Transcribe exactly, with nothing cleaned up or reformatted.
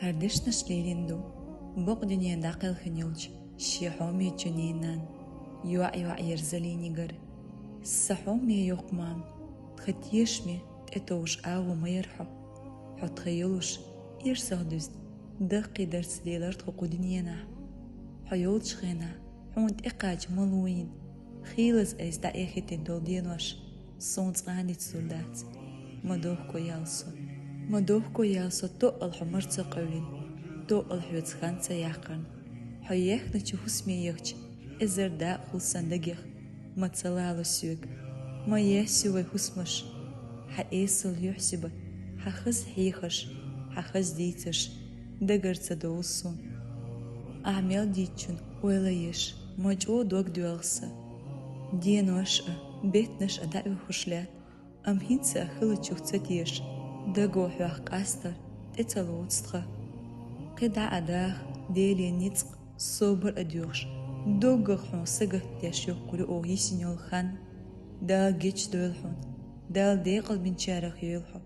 Ардешнаш лерин ду бокъ дуьне дӀакхелхина йолчу шен хьоме чуненан йоӀ-йоӀ ерзалийнигар. Сан хьоме йоккха мам, тхан тешаме тӀетовжа агӀо ма яра хьо. Хьо тхан йолуш, ирсах дуьзна, даккхийдарца делара тхо кху дуьненахь. Хьо йолчу хенахь хьуна тӀекхача ма луйина, хийлаза айса дӀаэххийтина долу денош суна цкъа а дицлур дац. Ма дохко ял со. Ма дохко ял со, тоъал хьо марца къевлина, тоъал хьоьца хан ца яккхарна. Хьо ехначу хӀусаме ехча, эзар дакъа хуьлу сан дагех, ма ца лало соьга. Ма есси вай хӀусамаш, хьан эсал юьхь сиба, хьан хаза хьехарш, хьан хаза дийцарш дагара ца довлу суна. Ахьа мел дийцчунна ойла еш, ма чӀогӀа дог доьлху сан. Денош а, беттанаш а дӀаоьхуш лаьтта, амма хӀинца а хиллачух ца теша, даго хьох къастар тӀе ца лоцу тхан. КхидӀа а даха, Деле ницкъ, собар а доьхуш, доггах хьуна сагатдеш йоккхур ю оха йисина йолу хан. Дала гечдойла хьуна, Дала декъалбинчарах йойла хьо.